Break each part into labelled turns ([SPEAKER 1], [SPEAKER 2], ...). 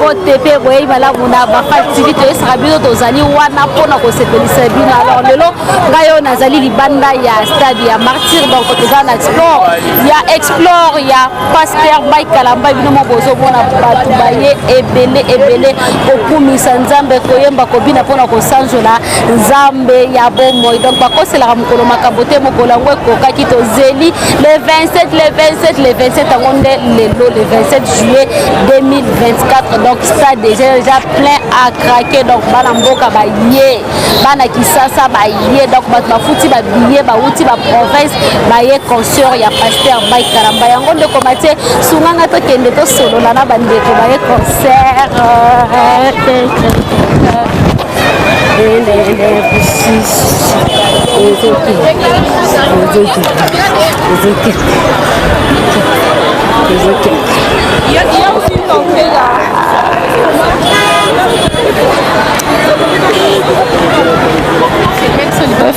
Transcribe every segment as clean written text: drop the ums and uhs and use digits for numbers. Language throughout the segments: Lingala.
[SPEAKER 1] Mbote mpe boyei malamu na Bafal TV. Toyesaka bino tozali wana mpona kosepelisa bino. Alors lelo ngai oyo nazali libanda ya stade ya Martyr, donc toza na explore ya explore ya Pasteur Mike Kalamba. Bino mo bozomona bato baye ebele ebele kokumisa Nzambe, koyemba, kobina mpona kosanzola Nzambe ya bomoi. Donc bakoselaka mokolo makambo te, mokolo yango ekokaki, tozeli le 27, le 27, le 27 yango nde lelo, le 27 juillet 2024. Donc stade déjà déjà plein à craquer. Donc bana mboka baye, bana Kisasa baye, donc bato bafuti babillet, bauti baprovince, baye concert ya Pasteur Mike Kalamba. Yango ndeko Matie sunganga, tokende tosolola na bandeko baye concert.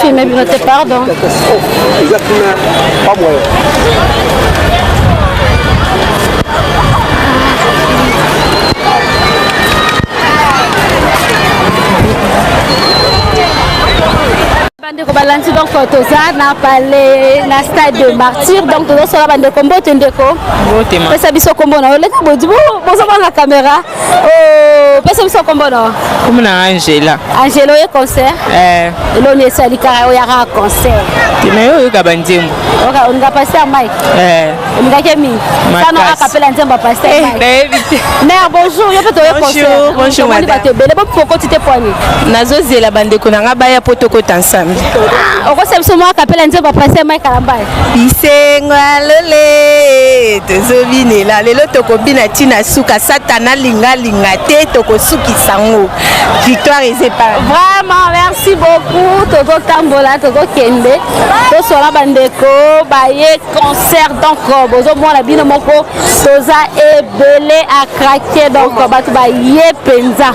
[SPEAKER 1] Filmer bino te, pardon.
[SPEAKER 2] Eza kuna pas moyen.
[SPEAKER 1] Bandeko balandi, donc toza na palais, na stade de Martyr. Donc tozosola bandeko. Mbote ndeko, pesa biso kombo na yo. Leka bodi, bozobanga caméra. Pesa biso kombo na yo.
[SPEAKER 3] Kombo na Angela.
[SPEAKER 1] Angela, oye concert?
[SPEAKER 3] Eh.
[SPEAKER 1] Eloni esali kaka oyaka concert?
[SPEAKER 3] Na yo oyoka banzembo.
[SPEAKER 1] Olinga Pasteur Mike?
[SPEAKER 3] Eh.
[SPEAKER 1] Olingaki mingi sana akapela nzembo ya Pasteur Mike.
[SPEAKER 3] Nayebi te.
[SPEAKER 1] Mère, bonjour. Yo mpe toye concert?
[SPEAKER 3] Bonjour.
[SPEAKER 1] Tomoni bato ebele, bopokoti te pwani?
[SPEAKER 3] Nazozela bandeko na nga baya mpo tokota ensemble.
[SPEAKER 1] Okosa biso mwa akapela nzembo ya Pasteur Mike Kalambay?
[SPEAKER 3] Bisengo ya lole, tozobinela lelo, tokobina ntina suka. Satana alingalinga te, tokosukisa yango. Victoire eza epai.
[SPEAKER 1] Vraiment, merci beaucoup. Tozotambola, tozokende tosola bandeko baye concert. Donc bozomona bino moko, toza ebele à craquer. Donc bato baye mpenza,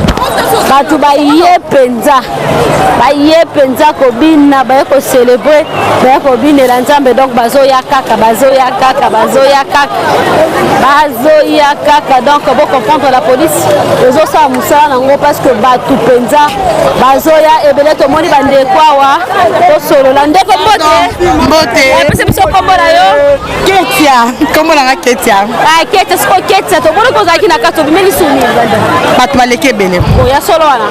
[SPEAKER 1] bato baye mpenza, baye mpenza kobina, baye kocélébrer, baye kobinela Nzambe. Donc bazoya kaka, bazoya kaka, bazoya kaka, bazoya kaka. Donc bocomprendre, la police ezosala mosala nango parce que bato mpenza bazoya ebele. Tomoni bandeko awa, tosolola. Ndeko, mbote.
[SPEAKER 3] Mbote.
[SPEAKER 1] Apesa biso kombo na yo.
[SPEAKER 3] Ketia, kombo nanga Ketia.
[SPEAKER 1] Ah, Ketia. Siko Ketia, tomoni kozalaki na kati, obimeli suni.
[SPEAKER 3] Bato baleki ebele.
[SPEAKER 1] Oya solo wana.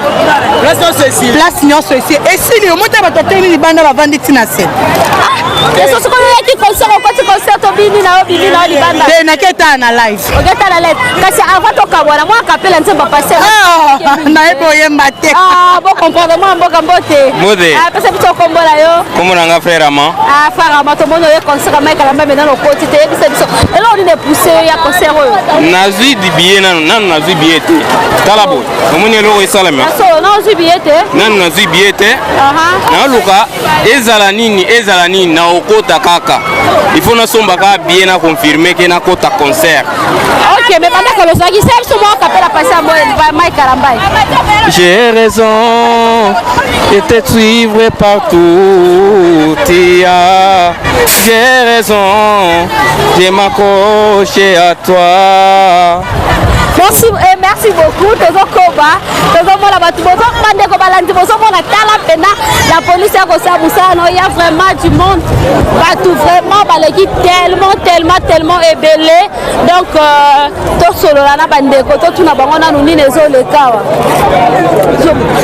[SPEAKER 3] Place nyonso esi esili. Omota bato atelemi libanda, bavandi ntina se.
[SPEAKER 1] Eso sikoyo oyaki concert, okoti concert, tobini na yo, bimi na yo libanda?
[SPEAKER 3] Te, nake etala na live.
[SPEAKER 1] Oketala live. Kasi avant tokabwana, mwa kapela nzembo Pasteur.
[SPEAKER 3] Nayebi oyemba te.
[SPEAKER 1] Bocomprendre. Mwa mboka, mbote.
[SPEAKER 4] Mbote.
[SPEAKER 1] Pesa biso kombo na yo.
[SPEAKER 4] Kombo na nga frère Ama.
[SPEAKER 1] Ah, frère Ama, tomoni oye concert Mike Kalamba, maintenant okoti te. Yebisa biso eloko nini epousse yo ya concert oyo?
[SPEAKER 4] Nazwi billet nanu, nanu nazwi billet te. Tala boye, omoni eloko esalema.
[SPEAKER 1] Solo na ozwi billet te?
[SPEAKER 4] Nanu nazwi billet te. Naluka ezala nini, ezala nini, na okota kaka. Il faut nasomba kaka billet, na confirme ke nakota concert.
[SPEAKER 1] Ok, mais bandaka lozwaki sa biso mwa kapela Pasteur Mike Kalambay.
[SPEAKER 4] J'ai raison de te suivre partout, Tia. J'ai raison de m'accrocher à toi.
[SPEAKER 1] Merci, eh, merci beaucoup. Tozokoba, tozomona bato, bozo bandeko balandi, bozomona, tala mpena la police ya kosala mosala no. Ya vraiment du monde, bato vraiment baleki tellement, tellement, tellement ebele. Donc tosolola na bandeko, totuna bango nanu nini ezoleka awa.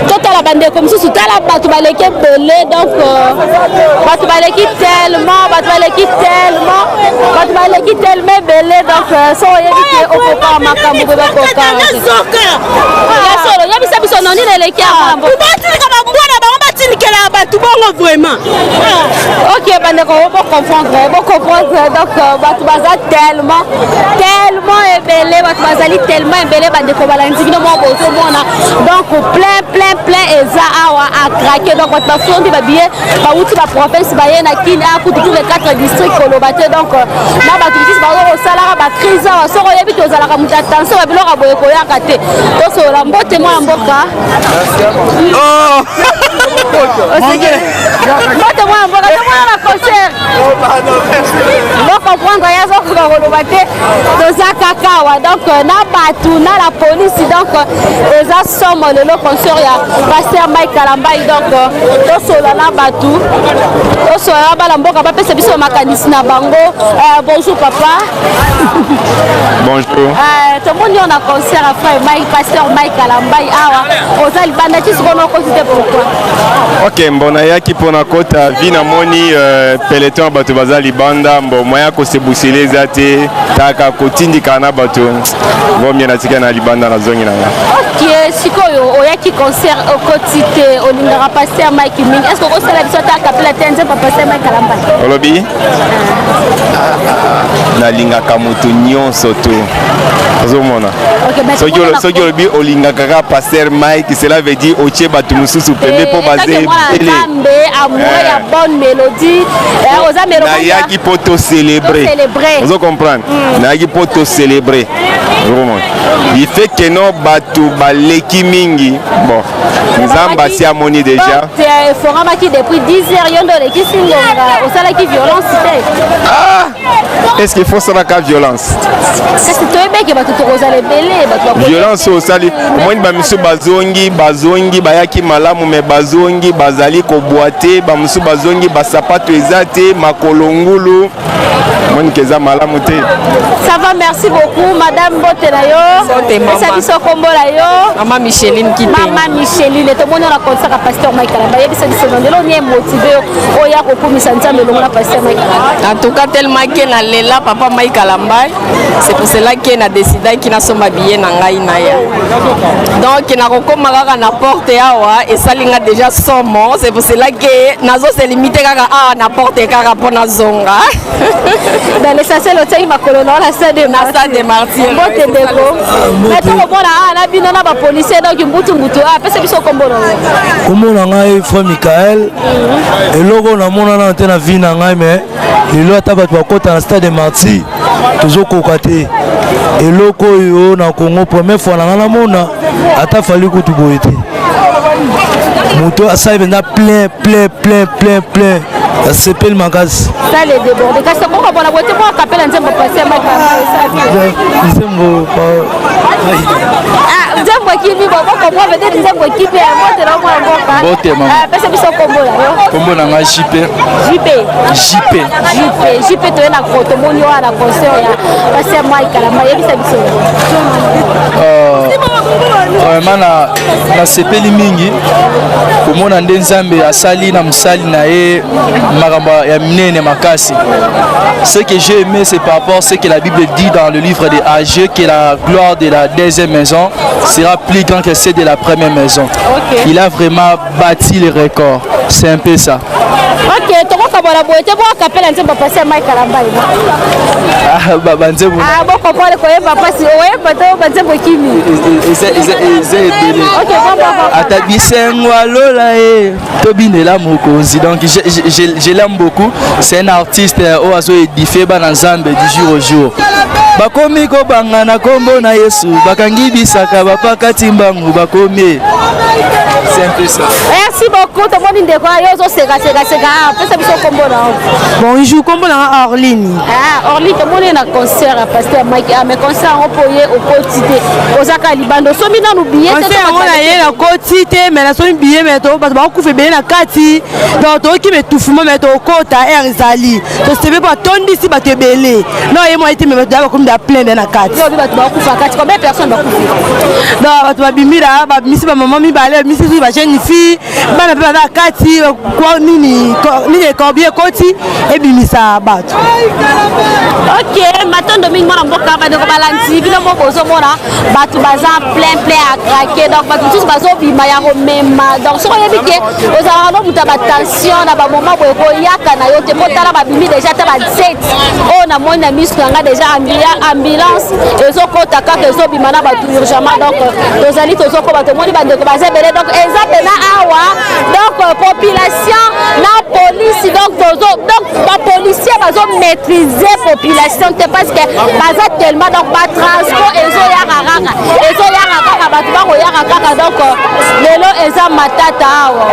[SPEAKER 1] Totala bandeko mosusu, tala bato baleki ebele. Donc bato baleki tellement, bato baleki tellement, bato baleki tellement ebele. Donc so oyebi ke okoka makambo boye, bakoka ya solo. Yebisa biso no nini eleki awa.
[SPEAKER 5] Batilika bambwa na bango, batindikela bato bongo vraiment.
[SPEAKER 1] Ok, bandeko, bocomprendre, bocomprendre. Donc bato baza tellement, tellement ebele, bato bazali tellement ebele. Bandeko balandi, bino moko bozomona. Donc plein, plein, plein eza awa à craquer. Donc bato basombi babillet, bawuti baprovince, baye na Kini akutu, tous les quatre districts, koloba te. Donc na bato mosusu bazo kosalaka bacrise awa. Soki oyebi te, ozalaka moto attention, babiloko boye koyaka te. Tosolola. Mbote mwana mboka.
[SPEAKER 3] Oh.
[SPEAKER 1] Mbote mwana mboka, tomona na concert. Bo comprendre ye azokoka koloba te, toza kaka awa donc na bato na la police, donc eza somo lelo concert ya pasteur Mike Kalambay. Donc tosola na bato, tosola na bana mboka, bapesa biso makanisi na bango. Bonjour papa.
[SPEAKER 6] Bonjour.
[SPEAKER 1] Tomoni yo na concert ya frère Mike, pasteur Mike Kalambay awa, oza libanda ti sikoyo okoti te, pourquoi?
[SPEAKER 6] Ok, mbo nayaki mpona kota vi, namoni peloton ya bato baza libanda, mbo moya kosebusele eza te, taka kotindika na bato vomie, natika na libanda, nazongi na nga.
[SPEAKER 1] Ok, sikoyo oyaki concert, okoti te, olingaka pasteur Mike mingi, est ce que okosala biso ata kapela te nzembo pasteur Mike Kalambay?
[SPEAKER 6] Olobi nalingaka moto nyonso to ozomona. Soki olobi olingaka kaka pasteur Mike, cela veut dire otie bato mosusu pembe mpo baza ebele.
[SPEAKER 1] Nzambe, amoureux ya bonne mélodie, oza.
[SPEAKER 6] Nayaki mpo tocélébrer, ozo comprendre? Nayaki mpo tocélébrer, ozomona, il fait que no bato baleki mingi. Bon, Nzambe asi amoni déjà.
[SPEAKER 1] Efongamaki depuis 10 heures, yo nde olekisi ngonga, osalaki violence te?
[SPEAKER 6] Ah, est ce qu'il faut salaka violence?
[SPEAKER 1] Kasi toyebeke bato tokozala ebele, bato.
[SPEAKER 6] Violence oyo osali, omoni bamisu bazongi, bazongi bayaki malamu, me bazongi bazali kobwa te, bamosusu bazongi basapato eza te, makolo ngulu, omonike eza malamu te.
[SPEAKER 1] Ça va, merci beaucoup madame. Mbote na yo, pesa biso kombo na yo.
[SPEAKER 7] Mama Micheline Kite.
[SPEAKER 1] Mama Micheline, tomoni na concert ya pasteur Mike Kalamba, yebisa biso na ndelo nie motive yo oya kokumisa Nzambe elongo na pasteur Mike Kalamba?
[SPEAKER 7] En tout cas, tellement que nalela papa Mike Kalamba, c'est pour cela que na décidaki nasomba billet na ngai na ya. Donc nakokóma kaka na porte awa, esali nga déjà somo, c'est pour cela que nazose limite kaka awa na porte kaka mpo nazonga.
[SPEAKER 1] Dans l'essentiel, otiaki makolo na wana stade.
[SPEAKER 7] Na stade de Martyr.
[SPEAKER 1] Mbote ndeko, mais tokomona awa na bino na bapolicier, donc mbutu mbutu. Apesa biso kombo na yo.
[SPEAKER 8] Kombo na ngai frère Michael. Eloko namonana te na vie na ngai, mais lelo ata bato bakɔta na stade de Martyr, tozokoka te. Eloko oyo na Congo, première fois na ngai namona, ata Fally kutu boye te. Moto asali mpenza plein, plein, plein, plein, plein, asepeli makasi.
[SPEAKER 1] Salle débordé, kasi tokoka boye te mpo akapela nzembo pasteur Mike.
[SPEAKER 8] Nzembo?
[SPEAKER 1] Nzembo ekimi, bokomwa peut-être nzembo ekimi. Mbote na mwana mboka.
[SPEAKER 9] Mbote mama.
[SPEAKER 1] Pesa biso kombo na yo.
[SPEAKER 9] Kombo na ngai JP.
[SPEAKER 1] JP.
[SPEAKER 9] JP.
[SPEAKER 1] JP, JP, toye na tomoni wana na concert ya pasteur Mike Kalamba, yebisa biso.
[SPEAKER 9] Vraiment na nasepeli mingi komona nde Nzambe asali na mosali na ye makambo ya minene makasi. Ce que j'ai aimé, c'est par rapport à ce que la Bible dit dans le livre de Aggée, que la gloire de la deuxième maison sera plus grande que celle de la première maison. Il a vraiment bâti les records, c'est un peu ça.
[SPEAKER 1] Ok, tokokabola boye te, bokapela nzembo pasteur Mike Kalamba.
[SPEAKER 9] Ah, banzembo.
[SPEAKER 1] Ah, bokopole koyemba mpasi, oyemba te, banzembo ekimi.
[SPEAKER 9] Eza ebele.
[SPEAKER 1] Ok, bon, bon, bon.
[SPEAKER 9] Ata bisengo alola ye, tobinela mokonzi. Donc je l'aime beaucoup, c'est un artiste oyo azo édifie bana Nzambe du jour au jour. Bakomi kobanga na nkombo na Yesu, bakangi bisaka, bapakati mbangu, bakomi, c'est un peu ça.
[SPEAKER 1] Merci beaucoup. Tomoni ndeko yo ozosekaseka, pesa biso kombo na yo.
[SPEAKER 5] Bonjour, kombo na nga Orline.
[SPEAKER 1] Ah, Orline, tomoni na concert ya pasteur Mike. Ah, mais concert yango mpo ye okoti te, ozaka libanda, osombi nanu billet te?
[SPEAKER 5] Concert yango na ye nakoti te, mais nasombi billet, mais bato bakokufa ebele na kati, donc tokima étouffement, mais tokota aire ezali, tosebe mpo atondisi bato ebele non ye mwa ye te, mais bato bakomi da plein na kati.
[SPEAKER 1] Obi bato bakufa kati, combien de personnes bakufi?
[SPEAKER 5] Donc bato babimila, babimisi bamama mibale, babimisi suki, bajeune fille, bana mpe baza na kati. Nini nini ekorbi ekoti ebimisa bato.
[SPEAKER 1] Ok, matondo mingi mwana mboka. Bandeko balandi, bino moko bozomona bato baza plein, plein à craquer, donc bato mosusu bazobima ya komema. Donc soki oyebi ke ozalaka no moto ya batension na bamoment boye, koyaka na yo te, mpo tala, babimi déjà ata ba 7 oyo namoni na miso na nga déjà, ambulance ezokɔta kaka, ezobima na bato urgemment. Donc tozali tozokoba, tomoni bandeko baza ebele, donc eza mpena awa donc population na police donc tozo donc bapolicier bazo maîtriser population te parce que baza tellement donc batransport ezoyaka kaka ezoyaka kaka bato bakoyaka kaka donc lelo eza matata awa.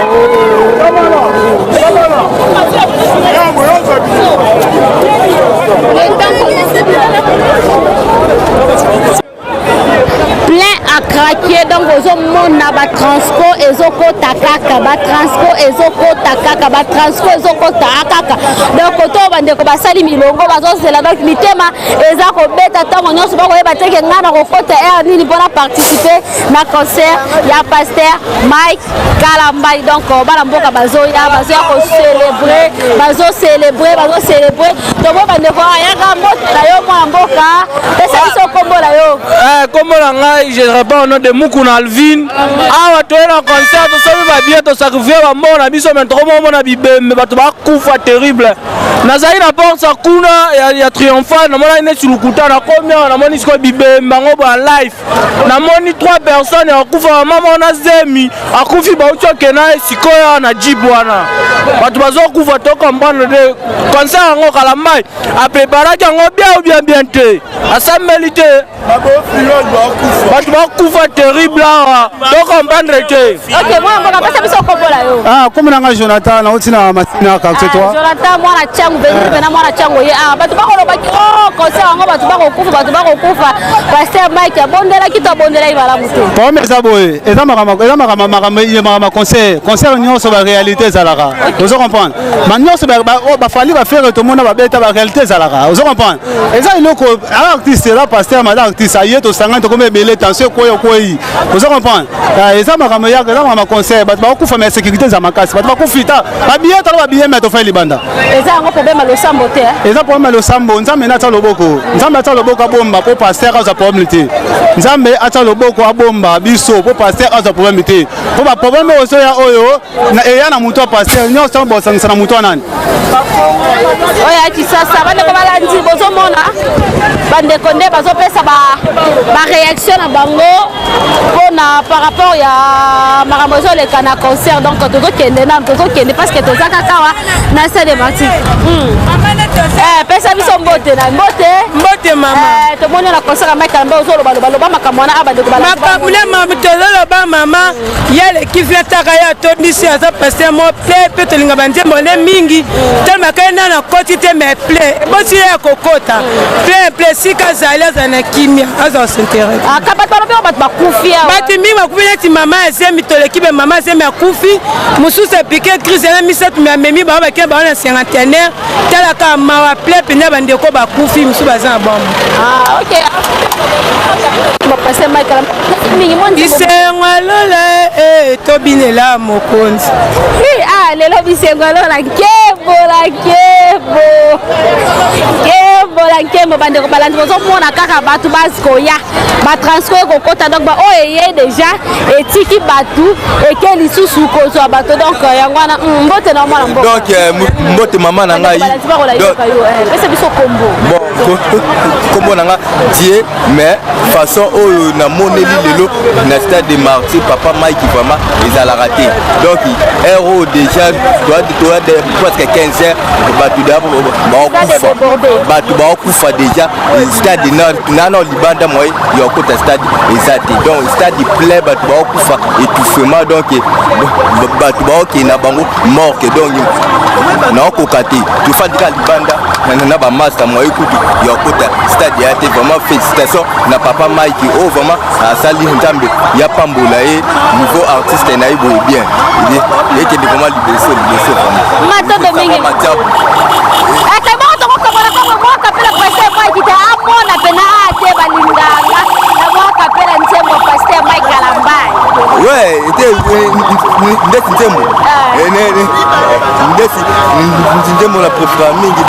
[SPEAKER 1] Plein à craquer, donc ozomona batransport ezokota kaka, batransport ezokota kaka, batransport ezokota kaka. Donc koto oyo bandeko basali milongo bazozela, donc mitema eza kobeta ntango nyonso, bakoyeba te ke ngai nakokota heure nini mpona participer na concert ya pasteur Mike Kalambay. Donc bana mboka bazoya, bazoya kocelebre, bazocelebre, bazocelebre. Tobo bandeko ayaka, mbote na yo mwana mboka, pesa biso kombo na yo.
[SPEAKER 10] Kombo na ngai, je réponds au nom de Mukuna Alvin. Awa toye na concert, tosomi babie, tosacrifie bambongo na biso, mais tokomomona bibembe, bato bakufa, terrible. Nazali na porte kuna ya Triomphal, namonaki neti lokuta. Nakomi awa, namoni sikoyo bibembe yango ba live, namoni 3 personnes ya kokufa, mama wana zemi akufi, bauti okenda ye sikoyo awa na jeep wana. Bato bazokufa, tocomprendre te. Concert yango Kalambai apreparaki yango bien ou bien bien te, asambeli te, bato bakufa, terrible awa, tocomprendre te.
[SPEAKER 1] Ok, mwana mboka, pesa biso kombo na yo.
[SPEAKER 11] Ah, kombo na ngai Jonathan, nauti na Masina, quartier 3.
[SPEAKER 1] Jonathan mwana Tiangu, venir mpena mwana Tiangu ye awa. Bato bakolobaki o concert yango bato bakokufa, bato bakokufa. Pasteur Mike abondelaki to abondelaki malamu te?
[SPEAKER 11] Problème eza boye, eza makambo, eza makambo, makambo, makambo concert, concert nyonso baréalité ezalaka, ozo comprendre? Ba nyonso oyo bafali, baFerre, tomona babeta, baréalité ezalaka, ozo comprendre? Eza eloko aza artiste, eza pasteur, maza artiste aye, tosangani, tokomi ebele, tension ekoyi, okoyi, ozo comprendre? Eza makambo yaka, eza makambo concert, bato bakokufa, mais sécurité eza makasi, bato bakufi ta babillet, tala babillet, mais tofai libanda.
[SPEAKER 1] Eza yango problème ya losambo te?
[SPEAKER 11] Eza problème ya losambo. Nzambe nde atia loboko, Nzambe atia loboko, abomba mpo pasteur azwa problème te. Nzambe atia loboko, abomba biso mpo pasteur azwa problème te, mpo baproblème oyo ozoya oyo eya na moto ya pasteur nyonso bosangisa na moto ya nani?
[SPEAKER 1] Oyo ya Kisasa. Bandeko balandi, bozomona bandeko nde bazopesa baréaction na bango mpona par rapport ya makambo ezoleka na concert. Donc tozokende nanu, tozokende parce que toza kaka awa na stade des Martyrs. Pesa biso mbote na mbote.
[SPEAKER 3] Mbote mama.
[SPEAKER 1] Tomoni na concert ya Mike Kalambay, ozoloba loba makambo wana a bandeko.
[SPEAKER 3] Makambo na mama tozoloba, mama ye aleki flataka, ye atondisi, aza pasteur mo plein mpe tolinga banzembo nde mingi telemaka ye nano akoti te, mais plein eboti ye ya kokota plein plein. Sika azali, azala na kimia, azala s'intérêt.
[SPEAKER 1] Bato balobi bato bakufi awa.
[SPEAKER 3] Bato mingi bakufi, neti mama ya zemi, toleki be mama ya zemi akufi, mosusu apike crise na misato, me amemi bango, bakei bango na cinquantenaire. Talaka mawa plein mpenza, bandeko bakufi, mosusu baza na bombe. Bisengo lola, tobinela mokonzi.
[SPEAKER 1] Lelo bisengo lola, nkembo na nkembo, nkembo na nkembo. Bandeko balandi, bozomona kaka bato bazikoya, batransport ekokota, donc baoyo eye déjà etiki bato, eke lisusu kozwa bato. Donc yango wana, mbote na mwana mboka.
[SPEAKER 6] Donc mbote mama na ngai.
[SPEAKER 1] Pesa biso kombo.
[SPEAKER 6] Bon, kombo na nga Die, mais façon oyo namoneli lelo na stade de Martyr papa Mike, vraiment ezalaka te. Donc heure oyo déjà toya presque 15 heures, bato deya baokufa, bato baokufa déjà. Stade nano libanda, moye ya kokota stade eza te. Donc stade plein, bato baokufa, étouffement. Donc bato baokende na bango morque, donc naokoka te, tofandi kaka libanda na bamaster, moye kutu ya kokota stade ya te. Vraiment félicitation na papa Mike oyo vraiment asali, Nzambe ya pambola ye, niveau artiste na ye boye bien, ekende vraiment liboso liboso vraiment.
[SPEAKER 1] Matondo mingi. Ete bongo tokokamona kongo mwaka mpela pasteur Mike te amona pena a te balinganga na mwaka mpela nzembo pasteur Mike Kalambay.
[SPEAKER 6] Ouais, ete ndeti nzembo, ndeti nzembo na préféra mingi.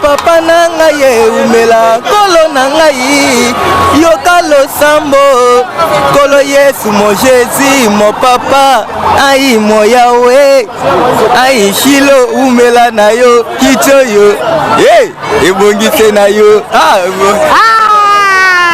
[SPEAKER 6] Papa na ngai eumela, nkolo na ngai yoka losambo, nkolo Yesu, mo Jésus, mo papa ai, mo Yawe ai Shilo, umela na yo kiti oyo ebongise na yo.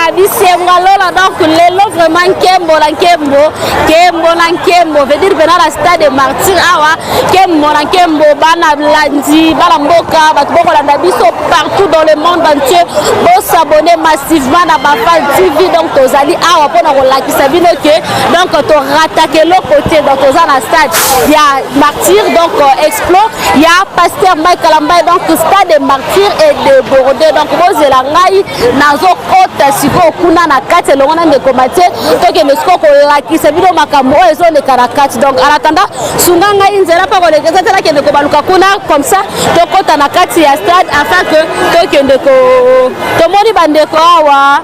[SPEAKER 1] Ah, bisengo lola. Donc lelo vraiment nkembo na nkembo, nkembo na nkembo, veut dire pena na stade Martyr awa, nkembo na nkembo. Bana landi, bana mboka, bato bokolanda biso partout dans le monde entier, bosabonner massivement na Bafal TV. Donc tozali awa mpona kolakisa bino ke donc torataka eloko te. Donc toza na stade ya Martyr, donc explo ya pasteur Mike Kalambay. Donc stade Martyr edébordé. Donc bozela ngai, nazokota sikoyo kuna na kati elongo na ndeko Matie. Tokende sikoyo kolakisa bino makambo oyo ezoleka na kati. Donc en attendant, sunga ngai nzela mpo koleka eza te. Nakende kobaluka kuna, comme ça tokɔta na kati ya stade afin que tokende ko tomoni bandeko awa.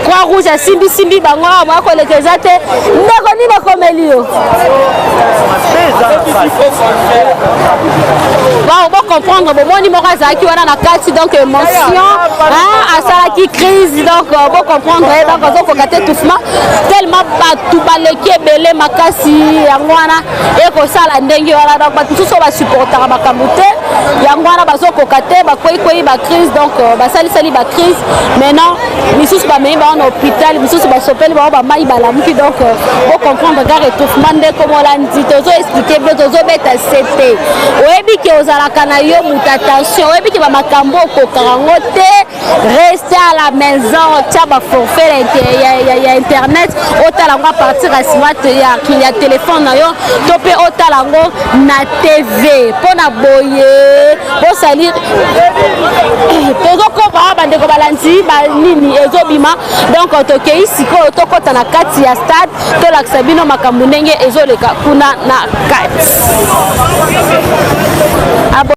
[SPEAKER 1] Croix Rouge asimbisimbi bango awa, moya koleka eza te. Ndeko, nini ekomeli yo? Bon, bocomprendre, bomoni moko azalaki wana na kati, donc émotion asalaki crise. Donc bocomprendre, donc azokoka te, étouffement, tellement bato baleki ebele makasi. Yango wana ekosala ndenge wana. Donc bato mosusu oyo basupportaka makambo te, yango wana bazokoka te, bakweikwei bacrise. Donc basalisali bacrise. Maintenant misusu bamemi bango na hôpital, misusu basopeli bango bamai, balamuki. Donc bocomprendre kaka étouffement nde komolandi. Tozoexpliquer bino, tozobeta se te. Oyebi ke ozalaka na yo moto, attention, oyebi ke bamakambo okokaka yango te, reste à la maison, tia baforfait ya internet, otala yango à partir ya smart ya telefone na yo, to mpe otala yango na TV. Mpo na boye bosali, tozokoba awa, bandeko balandi, banini ezobima. Donc tokei sikoyo, tokɔta na kati ya stade, tolakisa bino makambo ndenge ezoleka kuna na kati.